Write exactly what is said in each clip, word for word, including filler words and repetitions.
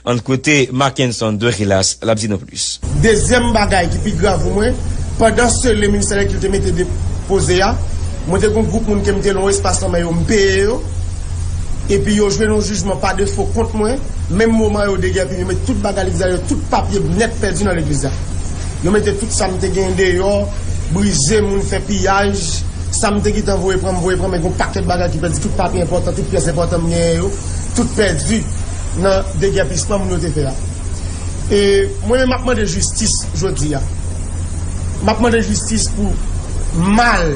Ann koute Mackenson Dorilas, l ap di nou plis. Dezyèm bagay ki pi grav pou mwen, pandan sele ministè lè kilte mete depoze a, mwen te gen yon gwoup moun ke m te lwen espas nan men yo, m peye yo, epi yo jwenn yon jijman pa defo kont mwen, menm moman yo degèpi m, yo met tout bagay legliz la, yo tout papye m nèt pèdi nan legliz la. Yo mete tout sa m te genyen deyò, brize, moun fè piyaj, sa m te gentan voye pran, m voye pran, men gen yon pakèt bagay ki pèdi, tout papye enpòtan, tout pyès enpòtan m genyen yo, tout pèdi nan degèpisman moun yo te fè a. E mwen menm, m ap mande jistis jodi a. M ap mande jistis pou mal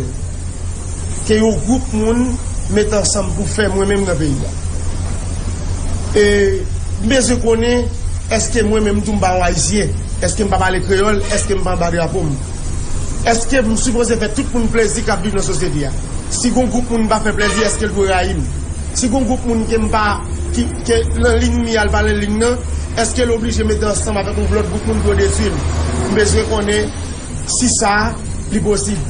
ke yon gwoup moun met ansanm pou fè mwen menm nan peyi a. E m bezwen konnen, èske mwen menm tou m pa yon Ayisyen? Èske m pa pale kreyòl? Èske m pa anba drapo m? Èske m sipoze fè tout moun plezi k ap viv nan sosyete a? Si gon gwoup moun m pa fè plezi, èske l dwe rayi m? Si gon gwoup moun ke m pa, ki, ke nan liy mi a, l pa nan liy nan, èske l oblije mete ansanm avèk yon lòt gwoup moun pou yo detwi m? M bezwen konnen si sa li posib.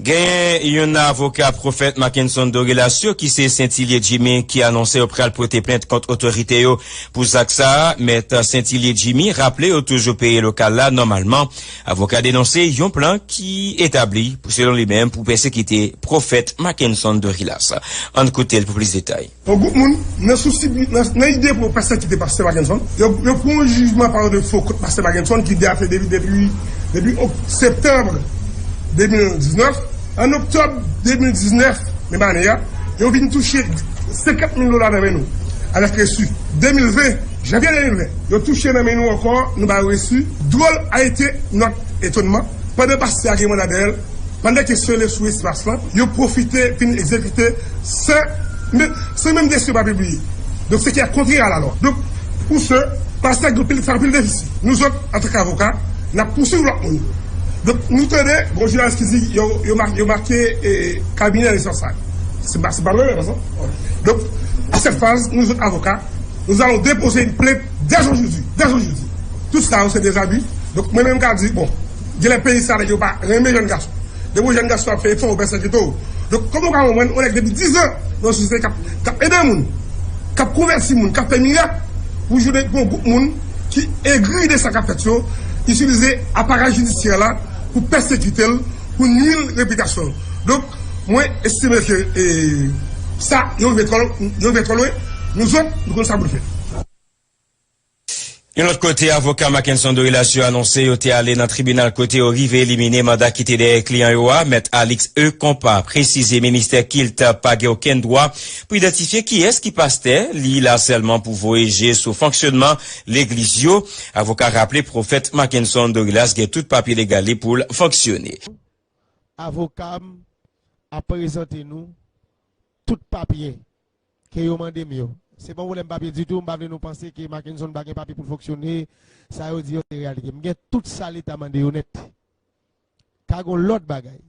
Genyen youn nan avoka Pwofèt Mackenson Dorilas yo ki se Saintillier Jimmy ki anonse yo pral pote plent kont otorite yo pou zak sa a. Mèt Saintillier Jimmy raple yo toujou peye lokal la nòmalman. Avoka denonse yon plan ki etabli pou, selon li menm, pou pèsekite Pwofèt Mackenson Dorilas. Ann koute l pou plis detay. Yon gwoup moun nan sousi, nan, nan ide pou yo pèsekite pastè Mackenson, yo, yo pran yon jijman pa defo kont pastè Mackenson ki date depi, depi, depi ok-, septanm de mil diznèf. An oktòb de mil diznèf, menm ane a, yo vin touche senkant mil dola nan men nou, avèk resi. De mil ven, janvye de mil ven, yo touche nan men nou ankò, nou ba yo resi. Dwòl a ete nòt etonman, pandan pastè a gen manda dèyè l, pandan ke sele sou espas lan, yo pwofite vin egzekite san, men, san menm desizyon pa pibliye. Donk, se ki a kontrè a lalwa. Donk, pou se, pastè gen pil, sa pil defisi. Nou zòt, antanke avoka, n ap pouswiv lòt moun. Donk, nou tande, gon jounalis ki di, yo, yo ma-, yo make, e, kabinè resonsab. Se pa, se pa mwen menm, non? Donc, à cette phase, nous autres avocats, nous allons déposer une plainte dès aujourd'hui, dès aujourd'hui. Tout sa yo se dè zabi. Donk, mwen menm, m ka di, bon, genlè peyi sa, nèg yo pa renmen jèn gason. Depi yon jèn gason ap fè efò, ou pèsekite w. Donk, kòman w ka konprann yon nèg depi diz an nan yon sosyete k ap, k ap ede moun, k ap konvèti moun, k ap fè mirak, pou jodi a gen yon gwoup moun ki egri de sa k ap fèt yo, itilize aparèy jidisyè la pou pèsekite l, pou nwi l repitasyon l. Donk, mwen estime ke, e, sa, yo rive twò, yo rive twò lwen, nou zòt, nou konn sa pou n fè. Yon lòt kote, avoka Mackenson Dorilas yo anonse yo te ale nan tribinal kote yo rive elimine manda ki te dèyè kliyan yo a. Mèt Alix E. Compas presize ministè kilt pa gen okenn dwa pou idantifye kiyès ki pastè, li la sèlman pou voye je sou fonksyònman legliz yo. Avoka raple Pwofèt Mackenson Dorilas gen tout papye legal li pou l fonksyone. Avoka m ap prezante nou tout papye ke yo mande m yo. Se pa yon pwoblèm papye ditou, m pa vle nou panse ke Mackenson pa gen papye pou l fonksyone, sa yo di yo se reyalite. M gen tout sa Leta mande yo nèt. Ka gon lòt bagay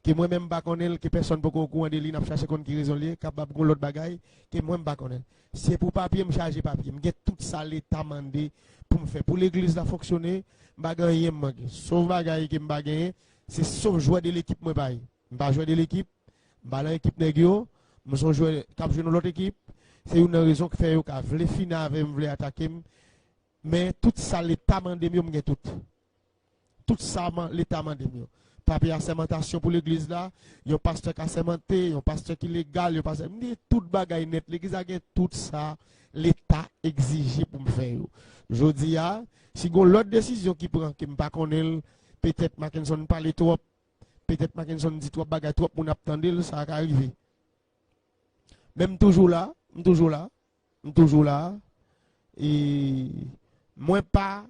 ke mwen menm m pa konnen l, ke pèsonn poko okouran de li, n ap chache konn ki rezon l ye, kapab gon lòt bagay ke mwen m pa konnen l. Se pou papye, m chaje papye. M gen tout sa Leta mande pou m fè. Pou legliz la fonksyone, m pa gen anyen m manke. Sof bagay ke m pa genyen, se sof jwè de lekip mwen pa ye. M pa jwè de lekip, m pa nan ekip nèg yo, m se yon jwè k ap jwe nan lòt ekip. Se youn nan rezon k fè yo ka vle fini avè m, vle atake m. Men tout sa Leta mande m yo, m gen tout. Tout sa man-, Leta mande m yo. Papye asèmantasyon pou legliz la, yon pastè ka sèmante, yon pastè ki legal, yon pastè, m gen tout bagay nèt. Legliz la gen tout sa Leta egzije pou m fè yo. Jodi a, si gon lòt desizyon ki pran ke m pa konnen l, petèt Mackenson pale twòp, petèt Mackenson di twòp bagay, twòp moun ap tande l, sa ka rive. Men m toujou la, m toujou la, m toujou la. E mwen pa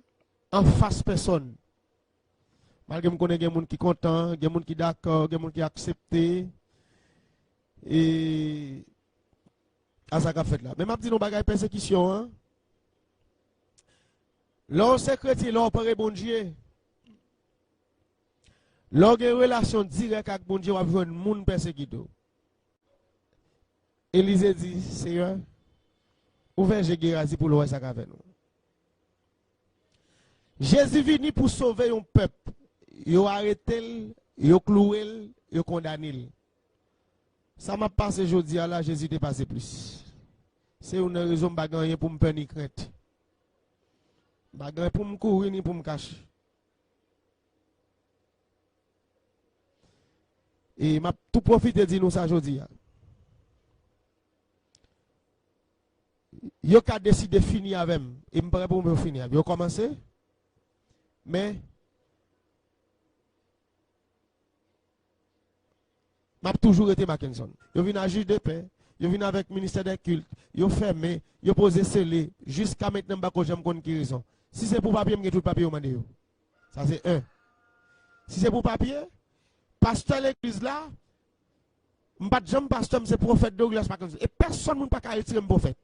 anfas pèsonn. Malgre m konnen gen moun ki kontan, gen moun ki dakò, gen moun ki aksepte. E a sa k ap fèt la. Men m ap di nou bagay pèsekisyon an. Lè w se kretyen, lè w pre Bondye, lè w gen relasyon dirèk ak Bondye, w ap jwenn moun pèsekite w. Elize di, Seyè, ouvè je Geyazi pou l wè sa k ap fè nou. Jezi vini pou sove yon pèp. Yo arete l, yo klouwe l, yo kondane l. Sa m ap pase jodi a la, Jezi te pase plis. Se youn nan rezon m pa gen anyen pou m pè ni krent. M pa gen anyen pou m kouri ni pou m kache. E m ap tou pwofite di nou sa jodi a. Yo ka deside fini avè m, e m prè pou yo fini avè m. Yo kòmanse, men m ap toujou rete Mackenson. Yo vin a jij de pè, yo vin avèk ministè dè kilt, yo fèmen, yo poze sele, jiska mentnan m pako janm konn ki rezon. Si se pou papye, m gen tout papye yo mande yo. Sa se en. Si se pou papye, pastè legliz la, m pa t janm pastè, m se pwofèt Douglas Mackenson. E pèsonn moun pa ka retire m pwofèt.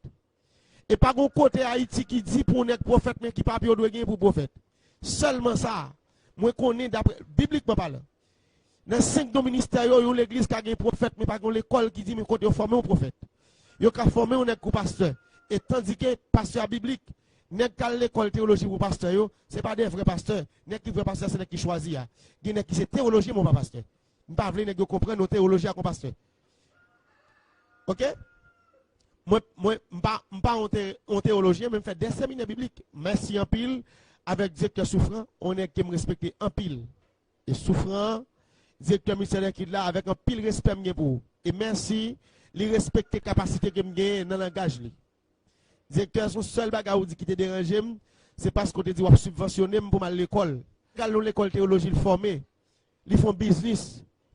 E pa gon kote Ayiti ki di pou yon nèg pwofèt, men ki papye w dwe gen pou pwofèt. Sèlman sa, mwen konnen daprè, biblikman palan, nan senk don ministè yo, yon legliz ka gen pwofèt, men pa gen yon lekòl ki di men kote yo fòme yon pwofèt. Yo ka fòme yon nèg kou pastè. E tandike pastè a biblik, nèg k al lekòl teyoloji pou pastè yo, se pa de vrè pastè. Nèg ki vrè pastè, se nèg ki chwazi a. Gen nèg ki se teyolojyen, men yo pa pastè. M pa vle nèg yo konprann yon teyolojyen ak yon pastè. Oke? Mwen, mwen, m pa, m pa yon te-, yon teyolojyen, men m fè de seminè biblik. Mèsi anpil avèk direktè Soufran, yon nèg ke m respekte anpil. E Soufran, direktè ministè dè kilt la, avèk anpil respè m gen pou ou. E mèsi, li respekte kapasite ke m genyen nan langaj li. Direktè, se yon sèl bagay ou di ki te deranje m, se paske w te di w ap sibvansyone m pou m al lekòl. Al nan lekòl teyoloji, l fòme, li fè yon biznis,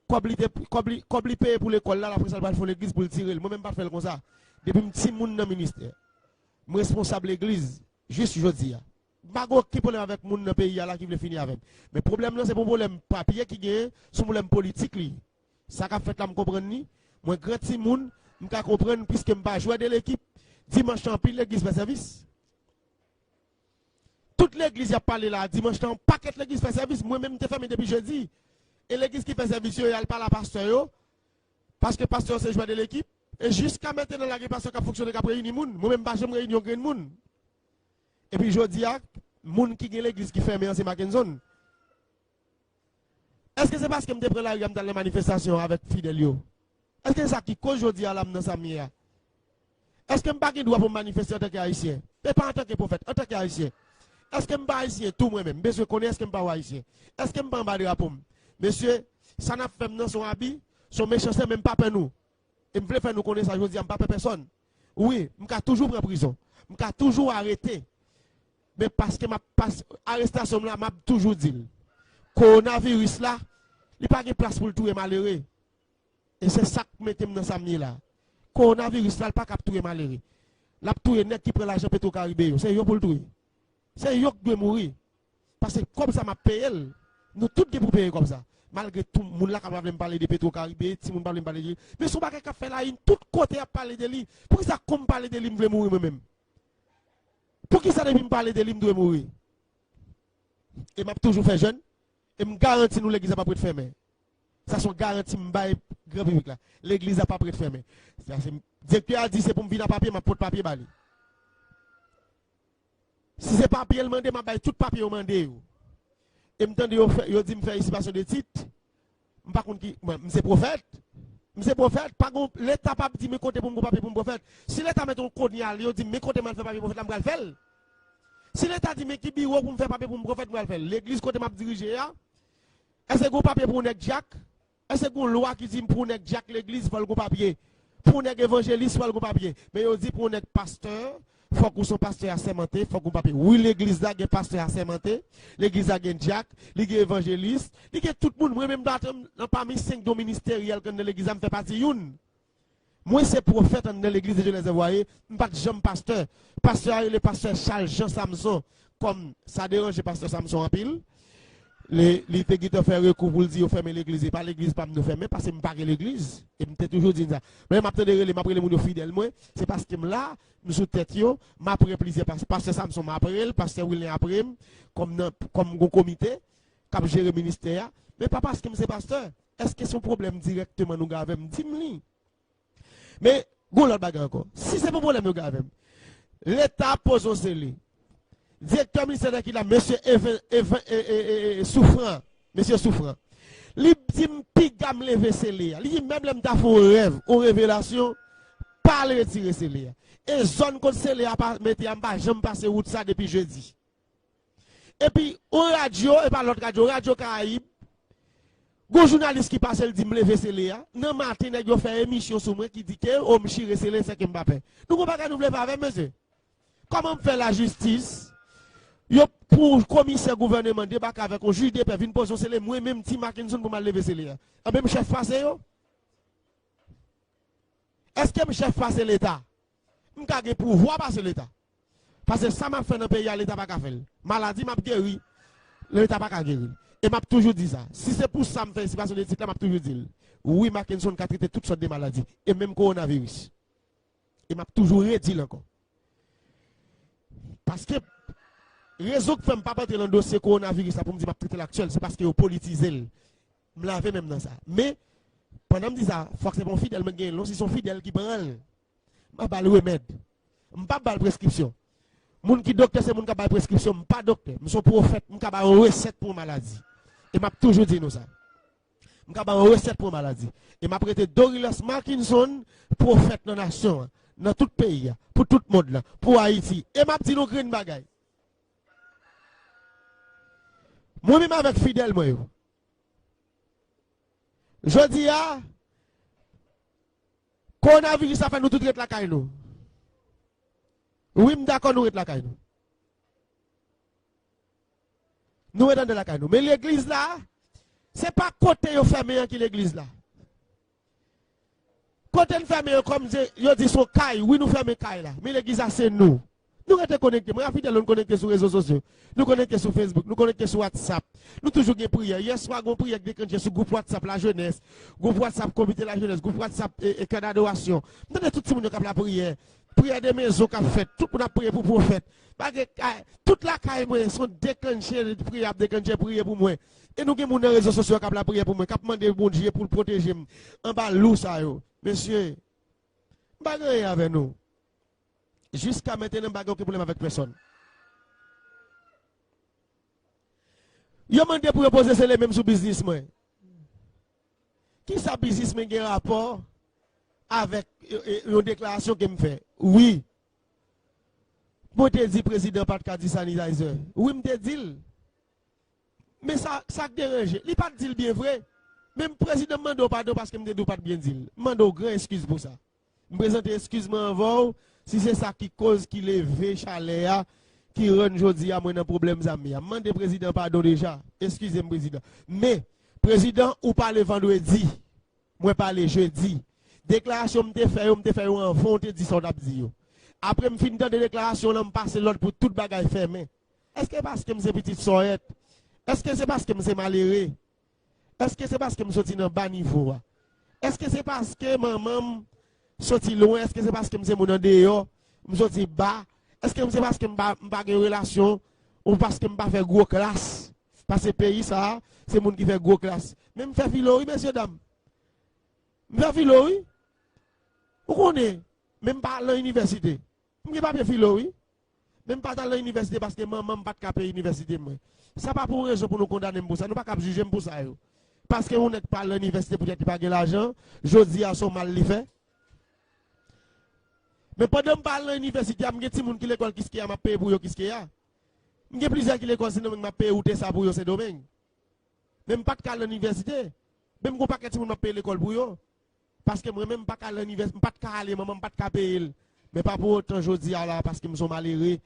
kòb li te, kòb li, kòb li peye pou lekòl la, l ap fè sa l pral fè yon legliz pou l tire l. Mwen menm m pa t fè l konsa. Depi m timoun nan ministè, m responsab legliz jis jodi a. M pa gen okenn pwoblèm avèk moun nan peyi a la ki vle fini avè m. Men pwoblèm nan se pa yon pwoblèm papye ki genyen, se yon pwoblèm politik li ye. Sa k ap fèt la, m konprann li. Mwen gran timoun, m ka konprann, piske m pa jwè de lekip. Dimanch lan, anpil legliz fè sèvis. Tout legliz y ap pale la, dimanch lan, yon pakèt legliz fè sèvis. Mwen menm, m te fèmen depi jedi. E legliz ki fè sèvis yo, y al pale a pastè yo. Paske pastè yo se jwè de lekip. E jiska mentnan la, gen pastè k ap fonksyone, k ap reyini moun. Mwen menm, m pa janm reyini yon grenn moun. Epi jodi a, moun ki gen legliz ki fèmen an, se Mackenson. Èske se paske m te pran lari a, m t al nan manifestasyon avèk fidèl yo? Èske se sa ki koz jodi a la m nan sa m ye a? Èske m pa gen dwa pou m manifeste antanke Ayisyen? E pa antanke pwofèt, antanke Ayisyen. Èske m pa Ayisyen tou mwen menm? M bezwen konnen èske m pa yon Ayisyen. Èske m pa anba drapo m? Mesye, sa n ap fè m nan se yon abi, se yon mechanste, men m pa pè nou. E m vle fè nou konnen sa jodi a, m pa pè pèsonn. Wi, m ka toujou pran prizon. M ka toujou arete. Men paske m ap pas-, arestasyon m la, m ap toujou di l. Kowonaviris la, li pa gen plas pou l touye malere. E se sa k mete m nan sa m ye la. Kowonaviris la, l pa kab touye malere. L ap touye nèg ki pran lajan Petro Caribe yo. Se yo pou l touye. Se yo k dwe mouri. Paske kòb sa m ap peye l. Nou tout gen pou peye kòb sa. Malgre tou moun la ka pa vle m pale de Petro Caribe, timoun pa vle m pale de li. Men se yon bagay k ap fè layin tout kote y ap pale de li. Poukisa kou m pale de li, m vle mouri mwen menm? Poukisa depi m pale de li, m dwe mouri? E m ap toujou fè jèn. E m garanti nou legliz la p ap ret fèmen. Sa se yon garanti m bay gran piblik la. Legliz la p ap ret fèmen. Sa se, direktè a di se pou m vin a papye, m ap pot papye ba li. Si se papye l mande, m ap bay tout papye yo mande yo. E m tande yo fè, yo di m fè isipasyon de tit. M pa konn ki, mwen, m se pwofèt. M se pwofèt, pa gon, Leta p ap di men kote pou m gon papye pou m pwofèt. Si Leta mete yon konyal, yo di m men kote m al fè papye pwofèt la, m pral fè l. Si Leta di men ki biwo pou m fè papye pou m pwofèt, m pral fè l. Legliz kote m ap dirije a, èske gon papye pou yon nèg dyak? Èske gon lwa ki di pou yon nèg dyak legliz, fò l gon papye? Pou yon nèg evanjelis, fò l gon papye? Men yo di pou yon nèg pastè, fòk ou se yon pastè asèmante, fòk gon papye. Wi, legliz la gen pastè asèmante, legliz la gen dyak, li gen evanjelis, li gen tout moun. Mwen menm, m pa nan pami senk don ministeryèl k anndan legliz la, m fè pati youn. Mwen se pwofèt anndan legliz de Dye Lèzèvwaye, m pa t janm pastè. Pastè a rele pastè Charles Jean Samson. Kòm sa deranje pastè Samson anpil, li, li te gentan fè rekou pou l di yo fèmen legliz. E pa legliz pa m nou fèmen, paske m pa gen legliz. E m te toujou di n sa. Men m ap tande rele, m ap rele moun yo fidèl mwen. Se paske m la, m sou tèt yo, m ap rele plizyè pas-, pastè Samson, m ap rele, pastè Wilner ap rele m, kòm nan, kòm gon komite k ap jere ministè a. Men pa paske m se pastè. Èske se yon pwoblèm dirèkteman nou gen avè m? Di m li. Men, gon lòt bagay ankò. Si se pou pwoblèm yo gen avè m, Leta ap poze yon sele. Direktè ministè dè kilt la, mesye Even, Even, e, e, e, e, Soufran. Mesye Soufran. Li di m piga m leve sele a. Li di menm lè m ta fè yon rèv, yon revelasyon, pa al retire sele a. E zòn kot sele a pa mete a, m pa janm pase wout sa depi jedi. Epi, yon radyo, e pa lòt radyo, Radyo Karayib, gon jounalis ki pase, l di m leve sele a. Nan maten, nèg yo fè emisyon sou mwen ki di ke, o, m chire sele, sèke m pa pè. Nou gon bagay nou vle fè avè m, mesye? Kòman m fè lajistis, yo, pou komisè gouvèneman debake avèk yon jij de pè, vin poze yon sele, mwen menm, Ti Mackenson, pou m al leve sele a? Anben, m chèf pase yo? Èske m chèf pase Leta? M ka gen pouvwa pase Leta. Paske sa m ap fè nan peyi a, Leta pa ka fè l. Maladi m ap geri, Leta pa ka geri l. E m ap toujou di sa. Si se pou sa m fè ensipilasyon de tit la, m ap toujou di l. Wi, Mackenson ka trete tout sòt de maladi. E menm kowonaviris. E m ap toujou redi l ankò. Paske rezon k fè m p ap antre nan dosye kowonaviris la pou m di m ap trete l aktyèl, se paske yo politize l. M lave men m nan sa. Men, pandan m di sa, fòk se pa yon fidèl mwen genyen l non, si se yon fidèl ki pran l, m ap ba l remèd. M p ap ba l preskripsyon. Moun ki doktè, se moun k ap bay preskripsyon. M pa doktè. M se yon pwofèt. M ka bay yon resèt pou yon maladi. E m ap toujou di nou sa. M ka bay yon resèt pou yon maladi. E m ap rete Dorilus Mackenson, pwofèt nan nasyon an, nan tout peyi a, pou tout mond lan, pou Ayiti. E m ap di nou grenn bagay. Mwen menm avèk fidèl mwen yo. Jodi a, kowonaviris la fè nou tout ret lakay nou. Wi, m dakò nou ret lakay nou. Nou ret anndan lakay nou. Men legliz la, se pa kote yo fèmen an ki legliz la. Kote n fèmen yo, kòm se, yo di se yon kay, wi, nou fèmen kay la. Men legliz la se nou. Nou rete konekte. Mwen a fidèl yo, n konekte sou rezo sosyo. Nou konekte sou Facebook, nou konekte sou WhatsApp. Nou toujou gen priyè. Yè swa, gon priyè k deklannche sou gwoup WhatsApp lajenès, gwoup WhatsApp komite lajenès, gwoup WhatsApp e, e kè dadorasyon. M tande tout timoun yo k ap lapriyè. Priyè de mezon k ap fèt. Tout moun ap priye pou pwofèt. Bagay, tout lakay mwen, se yon deklannche, priyè ap deklannche, priye pou mwen. E nou gen moun nan rezo sosyo k ap lapriyè pou mwen, k ap mande Bondye pou l pwoteje m anba lou sa yo. Mesye, m pa gen anyen avè nou. Jiska mentnan, m pa gen okenn pwoblèm avèk pèsòn. Yo mande pou yo poze sele menm sou biznis mwen. Kisa biznis mwen gen rapò avèk, e, e, yon deklarasyon ke m fè? Wi. Mwen te di prezidan pa t ka di sanitizer. Wi, m te di l. Men sa, sa k deranje, li pa t di l byen vre. Men prezidan, m mande w padon paske m te di w pa t byen di l. M mande w gran eskiz pou sa. M prezante eskiz mwen anvan w, si se sa ki koz ki leve chalè a, ki rann jodi a mwen nan pwoblèm zam yo. M mande prezidan padon deja. Eskize m, prezidan. Men, prezidan, ou pale vandredi. Mwen pale jedi. Deklarasyon m te fè yo, m te fè yo anvan w te di sa w t ap di yo. Apre m fin tande deklarasyon w lan, m pase lòd pou tout bagay fèmen. Èske paske m se pitit sòyèt? Èske se paske m se malere? Èske se paske m soti nan ba nivo a? Èske se paske manman m soti lwen? Èske se paske m se moun andeyò? M soti ba? Èske se paske m pa, m pa gen relasyon? Ou paske m pa fè gwo klas? Paske peyi sa a, se moun ki fè gwo klas. Men m fè filo wi, mesye dam. M fè filo wi. Ou konnen, men m pa al nan inivèsite. M gen papye filo wi. Men m pa t al nan inivèsite paske manman m pa t ka peye inivèsite mwen. Sa pa pou yon rezon pou nou kondane m pou sa. Nou pa ka ap jije m pou sa yo. Paske yon nèg pa al nan inivèsite poutèt li pa gen lajan, jodi a se yon mal li fè. Men pandan m pa al nan inivèsite a, m gen timoun ki lekòl Kiskeya, m ap peye pou yo Kiskeya. M gen plizyè ki lekòl Sendomeng, m ap peye wout sa pou yo Sendomeng. Men m pa t ka al nan inivèsite. Men m gon pakèt timoun m ap peye lekòl pou yo. Paske mwen menm, m pa ka al nan inivès-, m pa t ka ale, manman m pa t ka peye l. Men pa pou otan jodi a la, paske m se yon malere,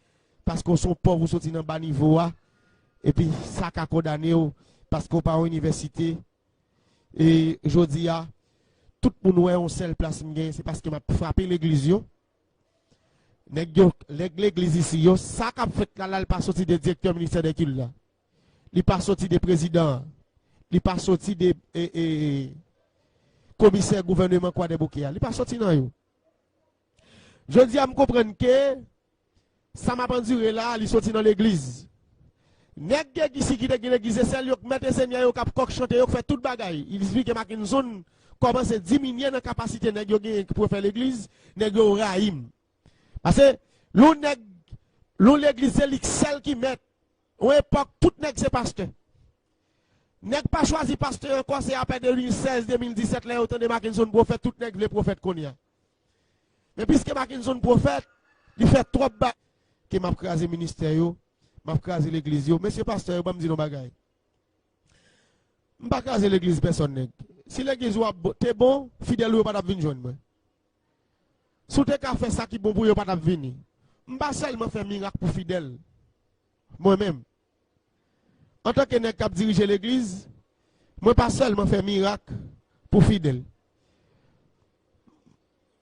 paske w se yon pòv, ou soti nan ba nivo a, epi sa ka kondane w, paske w pa yon inivèsite. E jodi a, tout moun wè yon sèl plas m genyen, se paske m ap frape legliz yo. Nèg yo, nèg legliz isi yo, sa k ap fèt la, la, l pa soti de direktè ministè dè kilt la. Li pa soti de prezidan an. Li pa soti de, e, e, komisè gouvèneman Kwadèboukè a. Li pa soti nan yo. Jodi a, m konprann ke sa m ap andire la, li soti nan legliz. Nèg isi ki te gen legliz, se sèl yo k mèt e senyè yo k ap kòk chante, yo k fè tout bagay. Li esplike Mackenson kòman se diminye nan kapasite nèg yo genyen pou fè legliz, nèg yo rayi m. Paske lè yon nèg, lè yon legliz se li k sèl ki mèt. Yon epòk, tout nèg se pastè. Nèg pa chwazi pastè ankò, se apre de mil sèz, de mil disèt, lè yo tande Mackenson pwofèt, tout nèg vle pwofèt kounye a. Men piske Mackenson pwofèt, li fè twòp ba ke m ap kraze ministè yo, m ap kraze legliz yo. Mesye pastè yo, ban m di nou bagay. M pa kraze legliz pèsòn nèg. Si legliz ou ap bo- te bon, fidèl ou yo pa t ap vin jwenn mwen. Si w te ka fè sa ki bon pou yo, yo pa t ap vini. M pa sèlman fè mirak pou fidèl. Mwen menm, antanke nèg k ap dirije legliz, mwen pa sèlman fè mirak pou fidèl.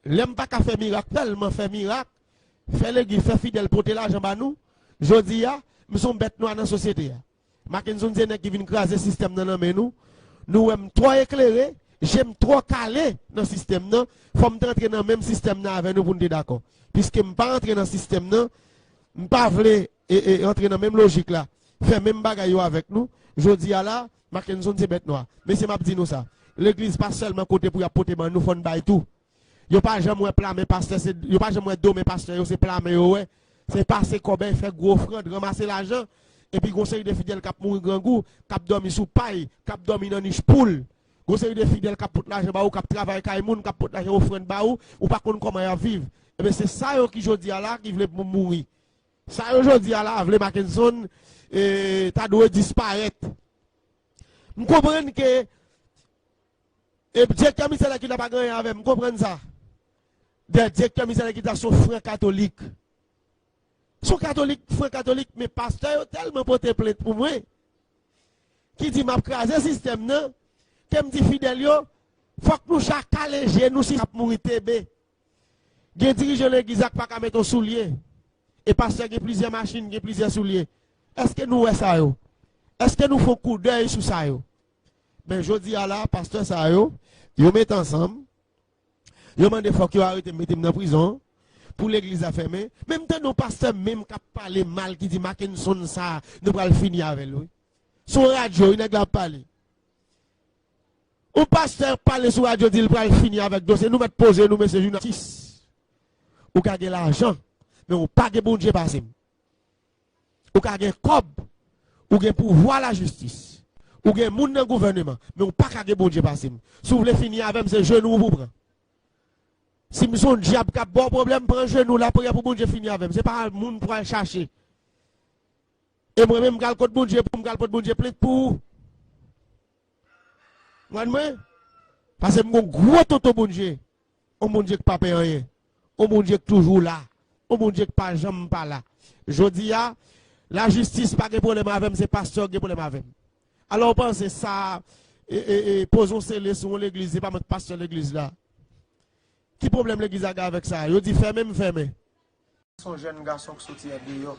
Lè m pa ka fè mirak, tèlman fè mirak, fè legliz, fè fidèl pote lajan ba nou, jodi a, m se yon bèt nwa nan sosyete a. Mackenson se nèg ki vin kraze sistèm nan nan men nou. Nou wè m twò eklere, je m twò kale nan sistèm nan, fò m te antre nan menm sistèm nan avè nou pou n te dakò. Piske m pa antre nan sistèm nan, m pa vle e, e, antre nan menm lojik la, fè menm bagay yo avèk nou. Jodi a la, Mackenson se bèt nwa. Mesye, m ap di nou sa. Legliz pa sèlman kote pou y ap pote ban nou, fò n bay tou. Yo pa janm wè pla men pastè, se, yo pa janm wè do men pastè yo, se pla men yo wè. Se pase kòbèy, fè gwo ofrann, ranmase lajan. Epi gon seri de fidèl k ap mouri grangou, k ap dòmi sou pay, k ap dòmi nan nich poul. Gon seri de fidèl k ap pot lajan ba ou, k ap travay kay moun, k ap pot lajan ofrann ba ou, ou pa konn kòman y ap viv. Ebyen, se sa yo ki jodi a la, ki vle pou mouri. Sa yo jodi a la, vle Mackenson, e, ta dwe disparèt. M konprann ke, e, direktè misyon la ki ta pa gen anyen avè m, m konprann sa. Dè direktè misyon la ki ta se yon fran katolik. Se yon katolik, fran katolik, men pastè yo tèlman pote plent pou mwen, ki di m ap kraze sistèm nan, ke m di fidèl yo, fòk nou chak kale je nou si n ap mouri tebe. Gen dirijan legliz la k pa ka mete yon soulye. E pastè gen plizyè machin, gen plizyè soulye. Èske nou wè sa yo? Èske nou fè yon koudèy sou sa yo? Men jodi a la, pastè sa yo, yo mete ansanm, yo mande fòk yo arete m, mete m nan prizon, pou legliz la fèmen. Men m tande yon pastè menm k ap pale mal, ki di Mackenson sa, nou pral fini avè l, wi. Se yon radyo, wi, nèg la ap pale. Yon pastè pale sou radyo, di l pral fini avèk dosye. Nou mèt poze nou, mesye jounalis. Ou ka gen lajan, men ou pa gen Bondye pase m. Ou ka gen kòb, ou gen pouvwa lajistis, ou gen moun nan gouvèneman, men ou pa ka gen Bondye pase m. Si w vle fini avè m, se jenou w pou pran. Si m se yon dyab k ap ba w pwoblèm, pran jenou, lapriyè pou Bondye fini avè m. Se pa moun pou al chache. E mwen menm, m pral kot Bondye pou m pral pot Bondye plent pou ou. Konprann mwen? Paske m gon gwo tonton Bondye. Yon Bondye k pa pè anyen. Yon Bondye k toujou la. Yon Bondye k pa janm pa la. Jodi a, lajistis pa gen pwoblèm avè m, se pastè k gen pwoblèm avè m. Alò, w panse sa, e, e, e, poze yon sele sou yon legliz, se pa mwen k pastè legliz la. Ki pwoblèm legliz la gen avèk sa? Yo di fèmen, m fèmen. Se yon jèn gason k soti andeyò.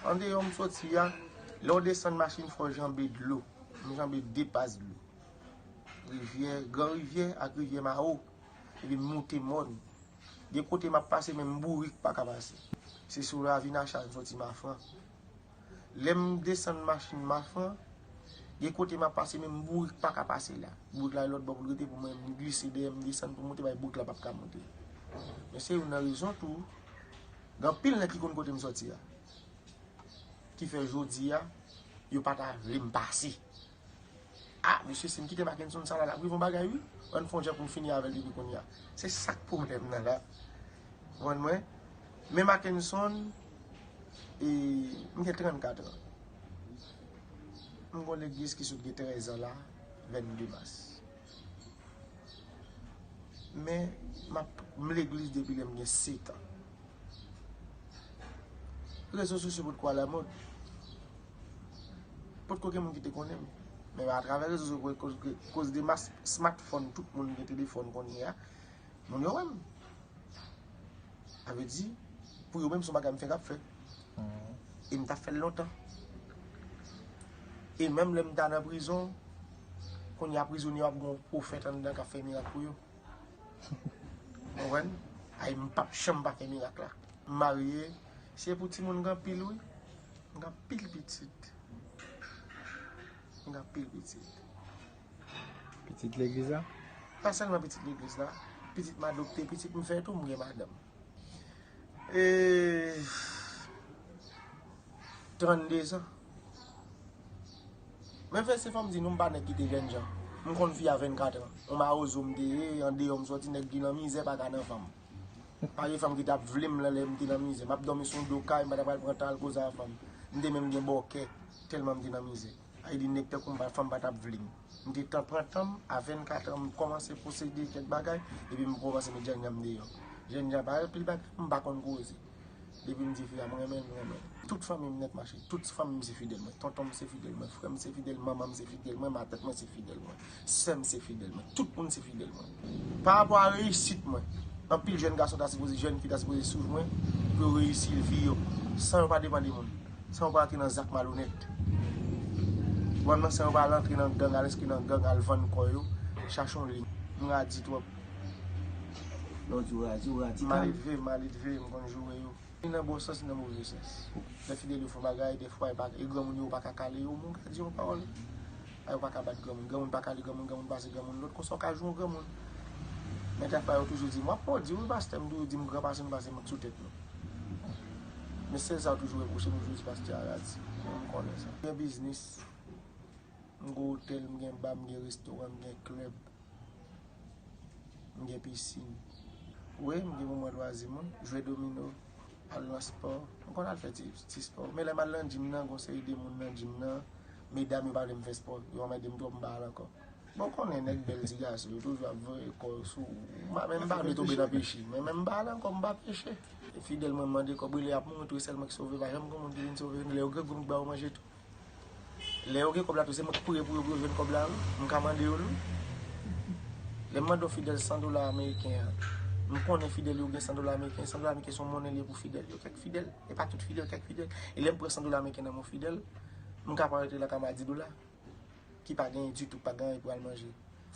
Andeyò m soti a, lè w desann machin, fò w janbe dlo. M janbe de pas dlo. Rivyè, Gran Rivyè ak Rivyè Mawo. Epi m moute mòn. Gen kote m ap pase, men m bourik pa ka pase. Se sou lavi Nachal m soti Mafran. Lè m desann machin Mafran, gen kote m ap pase, men m bourik pa ka pase la. Bourik la lòt bò pou l rete pou mwen, m glise dèyè, m desann pou m moute, bay bourik la p ap ka moute. Men se youn nan rezon tou, gen anpil nèg ki konn kote m soti a. Ki fè jodi a, yo pa ta vle m pase. Ah, mesye, si m kite Mackenson sa la, l ap rive yon bagay, wi. Ann fè yon jan pou m fini avè l depi kounye a. Se sa k pwoblèm nan la. Konprann mwen? Men Mackenson, e, m gen trannkat an. M gon legliz ki sot gen trèz an la, vennde mas. Men, m ap, m legliz depi lè m gen sèt an. Rezo sosyo potko alamòd. Potko gen moun ki te konnen m. Men atravè rezo sosyo, koz, koz de mas-, smartphone, tout moun gen telefòn kounye a. Moun yo wè m. Sa vle di, pou yo menm, se yon bagay m fenk ap fè. E m t ap fè l lontan. E menm lè m ta nan prizon, kounye a prizonye yo ap gen yon pwofèt anndan k ap fè mirak pou yo. Konprann? Ay, m p ap janm pa fè mirak la. M marye, se pou timoun m gen anpil, wi. M gen anpil pitit. M gen anpil pitit. Pitit legliz la? Pa sèlman pitit legliz la. Pitit m adopte, pitit m fè tou, m gen madanm. E, trannde zan. Men fè se fò m di nou, m pa nèg ki te jènjan. M konn fi a vennkat an. On mawozo m te ye, andeyò m sòti, nèg ki nan mizè pa ka nan fanm. Pa gen fanm ki t ap vle m nan lè m te nan mizè. M ap dòmi sou do kay, m pa t ap al pran tan al koze a fanm. M te menm gen bòkè, tèlman m te nan mizè. Sa vle di nèg tankou m, pa- fanm pa t ap vle m. M te tan pran tan m, a vennkat an, m kòmanse posede kèk bagay, epi m kòmanse met jènjan m deyò. Jènjan pa anpil bagay, m pa konn koze. Depi m di fi a, m renmen l, m renmen l. Tout fanmi m nèt mache. Tout fanmi m se fidèl mwen. Tonton m se fidèl mwen. Frè m se fidèl. Manman m se fidèl mwen. Matant mwen se fidèl mwen. Sè m se fidèl mwen. Tout moun se fidèl mwen. Pa rapò a reyisit mwen, anpil jèn gason ta sipoze, jèn fi ta sipoze swiv mwen pou yo reyisi vi yo, san yo pa depann de moun, san yo pa antre nan zak malonèt. Ou konprann mwen? San yo pa al antre nan gang, al enskri nan gang, al vann kò yo, chache yon liy. M radi twòp. Lè w di w radi, w radi. Maledve, maledve, m konn joure yo. Ni nan bon sans, ni nan move sans. Lè fidèl yo fè bagay, dèfwa, e pa, e granmoun yo pa ka kale yo, moun ka di yon pawòl. A yo pa ka bat granmoun, granmoun pa kale granmoun, granmoun pase granmoun lòt, konsa w ka joure yon granmoun. Men dèfwa yo toujou di m, w ap modi wi pastè, m toujou di m gran pase nou pase mòd sou tèt nou. Men sèl sa yo toujou repwoche m, toujou di pastè a radi. Men m konnen sa. M gen biznis, m gen otèl, m gen ba, m gen restoran, m gen klèb. M gen pisin. Wi, m gen moman lwazi mwen. Jwe domino, al nan spò. M konn al fè ti, ti spò. Men lè m al nan jim nan, gon seri de moun nan jim nan, medam yo pa vle m fè spò. Yo anmède m twòp, m pa al ankò. Bon, w konnen nèg bèl ti gason, yo toujou ap voye kò yo sou ou. M pa, men m pa vle tonbe nan peche. Men, men m pa al ankò, m pa peche. Fidèl mwen mande kòb wi, lè y ap mouri tou, e sèl mwen ki sove, pa janm gon moun ki vin sove. Lè yo grangou, m k ba yo manje tou. Lè yo gen kòb la tou, se mwen k priye pou yo, pou yo jwenn kòb la wi. M ka mande yo l wi. Lè m mande yon fidèl san dola ameriken an, m konnen fidèl yo gen san dola ameriken, san dola ameriken se yon monnen li ye pou fidèl. Yo kèk fidèl, e pa tout fidèl, kèk fidèl. E lè m pran san dola ameriken nan men yon fidèl, m ka pran rete lakay mwen a di dola, ki pa genyen ditou, pa gen anyen pou al manje.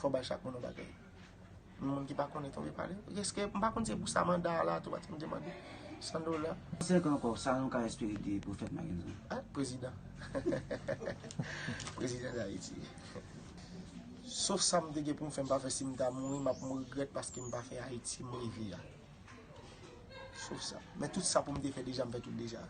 Fò w bay chak moun yon bagay. Moun ki pa konnen tonbe pale. Èske m pa konn se pou sa manda a la tou, pa t janm demande san dola. Sèk ankò, sa nou ka espere de pwofèt Mackenson? Ah, prezidan. Prezidan Dayiti. Sof sa m te gen pou m fè, m pa fè, si m ta mouri, m ap regrèt paske m pa fè Ayiti m reve a. Sof sa. Men tout sa pou m te fè deja, m fè tout deja.